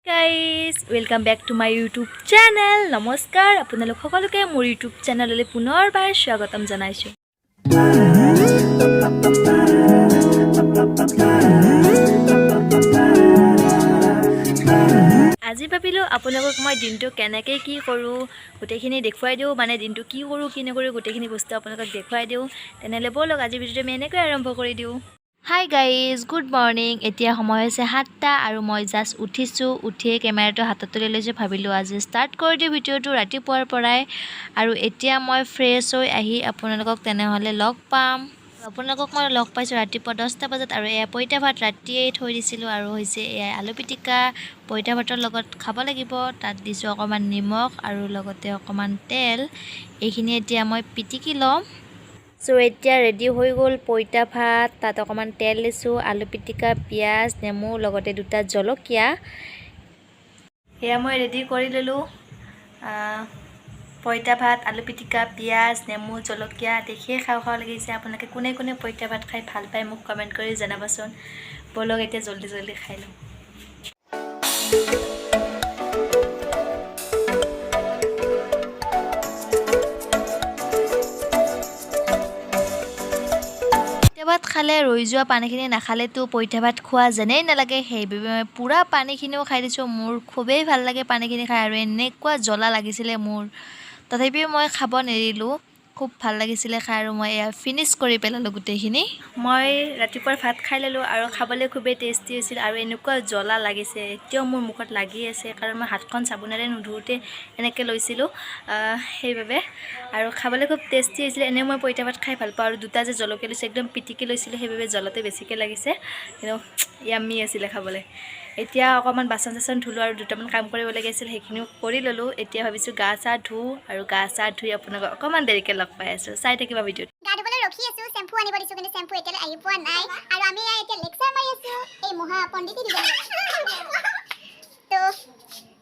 Guys, welcome back to my YouTube channel. নমস্কাৰ, আপোনালোক সকলোকে মোৰ ইউটিউব চেনেললৈ পুনৰবাৰ স্বাগতম জনাইছোঁ। আজি ভাবিলোঁ আপোনালোকক মই দিনটো কেনেকৈ কি কৰোঁ গোটেইখিনি দেখুৱাই দিওঁ। মানে দিনটো কি কৰোঁ, কি নকৰোঁ, গোটেইখিনি বস্তু আপোনালোকক দেখুৱাই দিওঁ। তেনেহ'লে ব'লক, আজিৰ ভিডিঅ'টো আমি এনেকৈ আৰম্ভ কৰি দিওঁ। Hi guys, good morning. এতিয়া সময় হৈছে 7টা আৰু মই জাষ্ট উঠিছোঁ। উঠিয়ে কেমেৰাটো হাতত তুলি লৈছোঁ। ভাবিলোঁ আজি ষ্টাৰ্ট কৰি দিওঁ ভিডিঅ'টো ৰাতিপুৱাৰ পৰাই। আৰু এতিয়া মই ফ্ৰেছ হৈ আহি আপোনালোকক তেনেহ'লে লগ পাম। আপোনালোকক মই লগ পাইছোঁ ৰাতিপুৱা 10টা বজাত। আৰু এয়া পইতা ভাত ৰাতিয়েই থৈ দিছিলোঁ আৰু হৈছে এয়া আলু পিটিকা। পইতা ভাতৰ লগত খাব লাগিব। তাত দিছোঁ অকণমান নিমখ আৰু লগতে অকণমান তেল। এইখিনি এতিয়া মই পিটিকি ল'ম। চ' এতিয়া ৰেডি হৈ গ'ল পইতা ভাত। তাত অকণমান তেল দিছোঁ, আলু পিটিকা, পিঁয়াজ, নেমু, লগতে দুটা জলকীয়া। সেয়া মই ৰেডি কৰি ল'লোঁ, পইতা ভাত, আলু পিটিকা, পিঁয়াজ, নেমু, জলকীয়া। দেখিয়ে খাওঁ খাওঁ লাগিছে। আপোনালোকে কোনে কোনে পইতা ভাত খাই ভাল পায়, মোক কমেণ্ট কৰি জনাবচোন। ব'লক, এতিয়া জল্দি জল্দি খাই লওঁ। পইতা ভাত খালে ৰৈ যোৱা পানীখিনি নাখালেতো পইতা ভাত খোৱা যেনেই নালাগে। সেইবাবে মই পূৰা পানীখিনিও খাই দিছোঁ। মোৰ খুবেই ভাল লাগে পানীখিনি খাই। আৰু এনেকুৱা জ্বলা লাগিছিলে মোৰ, তথাপিও মই খাব নেৰিলোঁ। খুব ভাল লাগিছিলে খাই আৰু মই এয়া ফিনিছ কৰি পেলালোঁ গোটেইখিনি। মই ৰাতিপুৱাৰ ভাত খাই ল'লোঁ আৰু খাবলৈ খুবেই টেষ্টি হৈছিল। আৰু এনেকুৱা জ্বলা লাগিছে, এতিয়াও মোৰ মুখত লাগি আছে, কাৰণ মই হাতখন চাবোনেৰে নুধুওঁতে এনেকৈ লৈছিলোঁ, সেইবাবে। আৰু খাবলৈ খুব টেষ্টি হৈছিলে। এনেও মই পইতা ভাত খাই ভাল পাওঁ। আৰু দুটা যে জলকীয়া লৈছোঁ, একদম পিটিকি লৈছিলোঁ, সেইবাবে জ্বলাতে বেছিকৈ লাগিছে, কিন্তু য়াম্মি আছিলে খাবলৈ। এতিয়া অকণমান বাচন চাচন ধুলোঁ আৰু দুটামান কাম কৰিবলগীয়া আছিল, সেইখিনিও কৰি ল'লোঁ। এতিয়া ভাবিছোঁ গা চা ধুওঁ আৰু গা চা ধুই আপোনালোকক অকণমান দেৰিকৈ লগ পাই আছোঁ। চাই থাকিবা ভিডিঅ'টো। গা ধুবলৈ ৰখি আছো। চেম্পু আনিব দিছো, কিন্তু চেম্পু এতিয়ালৈ আহি পোৱা নাই। আৰু আমি ইয়াত এতিয়া লেকচাৰ মাৰি আছো। এই মহা পণ্ডিতে দিব। তো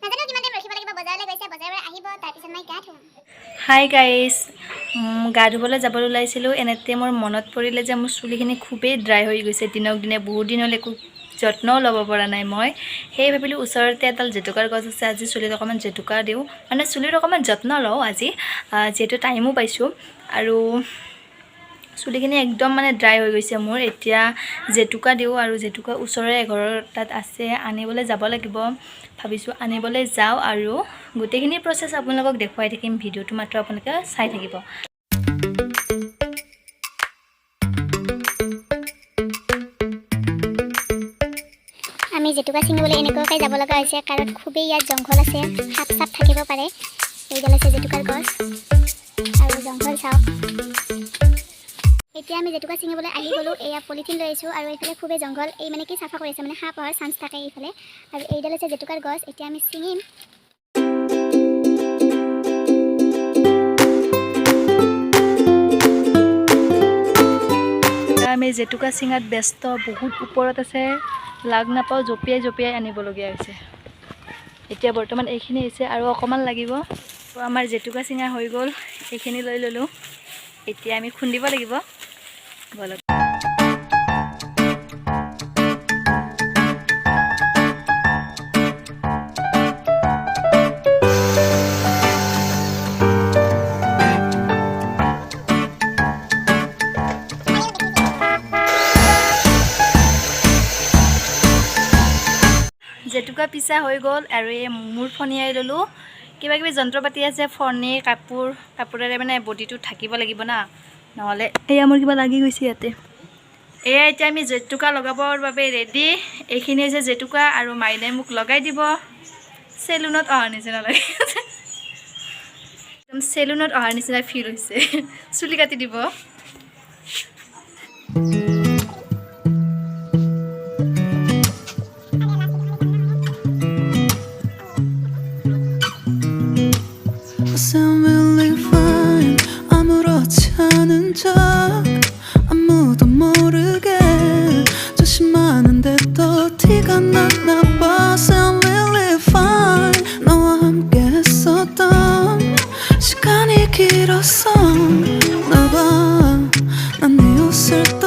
নাজানো কিমান টাইম ৰখিব লাগিব। বজাৰলৈ গৈছে, বজাৰৰ পৰা আহিব, তাৰপিছত মই গা ধুম। হাই গাইজ, গা ধুবলৈ যাবলৈ ওলাইছিলোঁ। এনেতে মোৰ মনত পৰিলে যে মোৰ চুলিখিনি খুবেই ড্ৰাই হৈ গৈছে দিনক দিনে। বহুত দিন হ'ল একো যত্নও ল'ব পৰা নাই মই। সেয়ে ভাবিলোঁ ওচৰতে এডাল জেতুকাৰ গছ আছে, আজি চুলিত অকণমান জেতুকা দিওঁ, মানে চুলিৰ অকণমান যত্ন লওঁ আজি, যিহেতু টাইমো পাইছোঁ। আৰু চুলিখিনি একদম মানে ড্ৰাই হৈ গৈছে মোৰ। এতিয়া জেতুকা দিওঁ আৰু জেতুকা ওচৰৰে এঘৰৰ তাত আছে, আনিবলৈ যাব লাগিব। ভাবিছোঁ আনিবলৈ যাওঁ আৰু গোটেইখিনি প্ৰচেছ আপোনালোকক দেখুৱাই থাকিম। ভিডিঅ'টো মাত্ৰ আপোনালোকে চাই থাকিব। আমি জেতুকা ছিঙিবলৈ এনেকুৱাকৈ যাব লগা হৈছে, কাৰণ খুবেই ইয়াত জংঘল আছে, সাপ চাপ থাকিব পাৰে। এইডাল আছে জেতুকাৰ গছ আৰু জংঘল চাওক। এতিয়া আমি জেতুকা ছিঙিবলৈ আহি গ'লোঁ। এয়া পলিথিন লৈ আহিছোঁ আৰু এইফালে খুবেই জংঘল, এই মানে কি চাফা কৰি আছে, মানে সাপ অহাৰ চান্স থাকে এইফালে। আৰু এইডাল আছে জেতুকাৰ গছ। এতিয়া আমি ছিঙিম। আমি জেতুকা চিঙাত ব্যস্ত। বহুত ওপৰত আছে, লাগ নাপাওঁ, জঁপিয়াই জঁপিয়াই আনিবলগীয়া হৈছে। এতিয়া বৰ্তমান এইখিনি হৈছে আৰু অকণমান লাগিব। তো আমাৰ জেতুকা চিঙা হৈ গ'ল, এইখিনি লৈ ল'লোঁ। এতিয়া আমি খুন্দিব লাগিব। ব'লক। জেতুকা পিছা হৈ গ'ল আৰু এই মূৰ ফণিয়াই ল'লোঁ। কিবা কিবি যন্ত্ৰ পাতি আছে, ফণি, কাপোৰ, কাপোৰেৰে মানে বডিটো ঢাকিব লাগিব না, নহ'লে এয়া মোৰ কিবা লাগি গৈছে ইয়াতে। এয়া এতিয়া আমি জেতুকা লগাবৰ বাবে ৰেডি। এইখিনি হৈছে জেতুকা আৰু মাইনাই মোক লগাই দিব। চেলুনত অহাৰ নিচিনা লাগে, একদম চেলুনত অহাৰ নিচিনা ফিল হৈছে। চুলি কাটি দিব। Sound really fine. 아무렇지 않은 척 아무도 모르게 조심하는데 또 티가 났나 봐. Sound really fine. 너와 함께 했었던 시간이 길었었나 봐. 난 네 옷을 또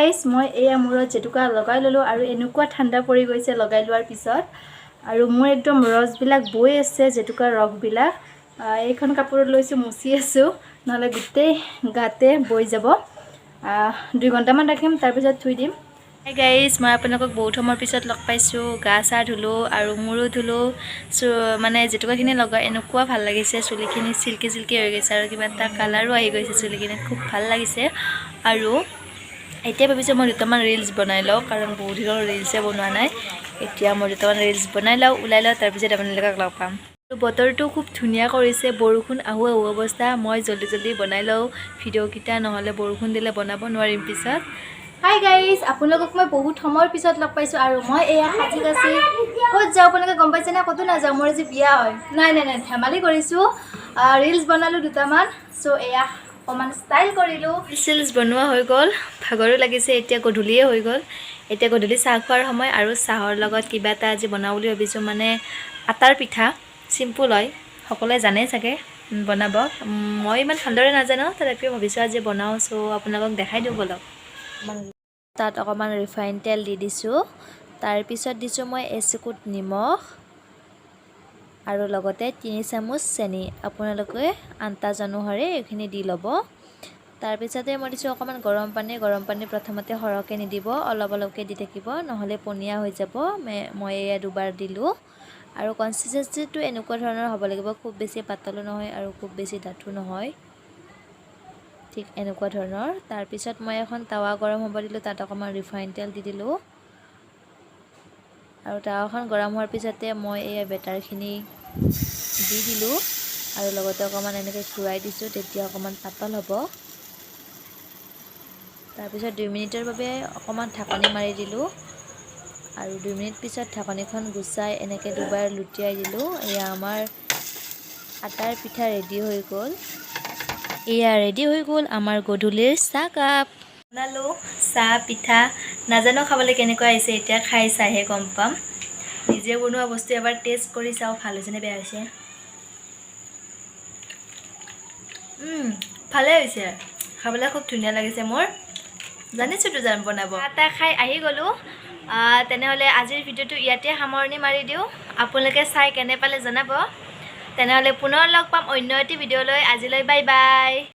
guys, মই এয়া মূৰত জেতুকা লগাই ল'লোঁ আৰু এনেকুৱা ঠাণ্ডা পৰি গৈছে লগাই লোৱাৰ পিছত আৰু মোৰ একদম ৰসবিলাক বৈ আছে, জেতুকাৰ ৰসবিলাক। এইখন কাপোৰত লৈছোঁ, মুচি আছোঁ, নহ'লে গোটেই গাতে বৈ যাব। 2 ঘণ্টামান ৰাখিম, তাৰপিছত ধুই দিম। হাই গাইজ, মই আপোনালোকক বহুত সময়ৰ পিছত লগ পাইছোঁ। গা চা ধুলোঁ আৰু মূৰো ধুলোঁ। মানে জেতুকাখিনি লগাই এনেকুৱা ভাল লাগিছে, চুলিখিনি চিল্কি চিল্কি হৈ গৈছে আৰু কিবা এটা কালাৰো আহি গৈছে চুলিখিনিত, খুব ভাল লাগিছে। আৰু এতিয়া ভাবিছোঁ মই দুটামান ৰিলচ বনাই লওঁ, কাৰণ বহুত দিনৰ ৰিলচে বনোৱা নাই। এতিয়া মই দুটামান ৰিলচ বনাই লওঁ, ওলাই লওঁ, তাৰপিছত আপোনালোকক লগ পাম। আৰু বতৰটো খুব ধুনীয়া কৰিছে, বৰষুণ আহোঁ আহোঁ অৱস্থা। মই জল্দি জল্দি বনাই লওঁ ভিডিঅ'কেইটা, নহ'লে বৰষুণ দিলে বনাব নোৱাৰিম পিছত। হাই গাইজ, আপোনালোকক মই বহুত সময়ৰ পিছত লগ পাইছোঁ আৰু মই এয়া সাজি কাচি ক'ত যাওঁ আপোনালোকে গম পাইছেনে? ক'তো নাযাওঁ, মোৰ আজি বিয়া হয়। নাই নাই নাই, ধেমালি কৰিছোঁ। ৰিলচ বনালোঁ দুটামান, চ' এয়া অকণমান ষ্টাইল কৰিলোঁ। ৰিলচ বনোৱা হৈ গ'ল, ভাগৰো লাগিছে। এতিয়া গধূলিয়ে হৈ গ'ল। এতিয়া গধূলি চাহ খোৱাৰ সময় আৰু চাহৰ লগত কিবা এটা আজি বনাওঁ বুলি ভাবিছোঁ, মানে আটাৰ পিঠা। চিম্পুল হয়, সকলোৱে জানেই চাগে বনাব। মই ইমান ভালদৰে নাজানো, তথাপিও ভাবিছোঁ আজি বনাওঁ। চ' আপোনালোকক দেখাই দিওঁ ব'লক। তাত অকণমান ৰিফাইন তেল দি দিছোঁ। তাৰপিছত দিছোঁ মই এচিকুট নিমখ আৰু লগতে 3 চামুচ চেনি। আপোনালোকে আন্দাজ অনুসৰি এইখিনি দি ল'ব। তাৰপিছতে মই দিছোঁ অকণমান গৰম পানী। গৰম পানী প্ৰথমতে সৰহকৈ নিদিব, অলপ অলপকৈ দি থাকিব, নহ'লে পনীয়া হৈ যাব। মই এয়া দুবাৰ দিলোঁ আৰু কনচিষ্টেঞ্চিটো এনেকুৱা ধৰণৰ হ'ব লাগিব, খুব বেছি পাতলো নহয় আৰু খুব বেছি ডাঠো নহয়, ঠিক এনেকুৱা ধৰণৰ। তাৰপিছত মই এখন টাৱা গৰম হ'ব দিলোঁ, তাত অকণমান ৰিফাইন তেল দি দিলোঁ আৰু টাৱাখন গৰম হোৱাৰ পিছতে মই এই বেটাৰখিনি দি দিলোঁ আৰু লগতে অকণমান এনেকৈ ঘূৰাই দিছোঁ, তেতিয়া অকণমান পাতল হ'ব। তাৰপিছত 2 মিনিটৰ বাবে অকণমান ঢাকনি মাৰি দিলোঁ আৰু 2 মিনিট পিছত ঢাকনিখন গুচাই এনেকৈ দুবাৰ লুটিয়াই দিলোঁ। এয়া আমাৰ আটাৰ পিঠা ৰেডি হৈ গ'ল। এয়া ৰেডি হৈ গ'ল আমাৰ গধূলিৰ চাহকাপ। বনালোঁ চাহ পিঠা, নাজানো খাবলৈ কেনেকুৱা আহিছে, এতিয়া খাই চাইহে গম পাম। নিজে বনোৱা বস্তু এবাৰ টেষ্ট কৰি চাওঁ ভাল হৈছে নে বেয়া হৈছে। ভালে হৈছে, খাবলৈ খুব ধুনীয়া লাগিছে মোৰ। জানিছোঁতো জান বনাব। চাহ তাহ খাই আহি গ'লোঁ। তেনেহ'লে আজিৰ ভিডিঅ'টো ইয়াতে সামৰণি মাৰি দিওঁ। আপোনালোকে চাই কেনে পালে জনাব। তেনেহ'লে পুনৰ লগ পাম অন্য এটি ভিডিঅ'লৈ। আজিলৈ বাই বাই।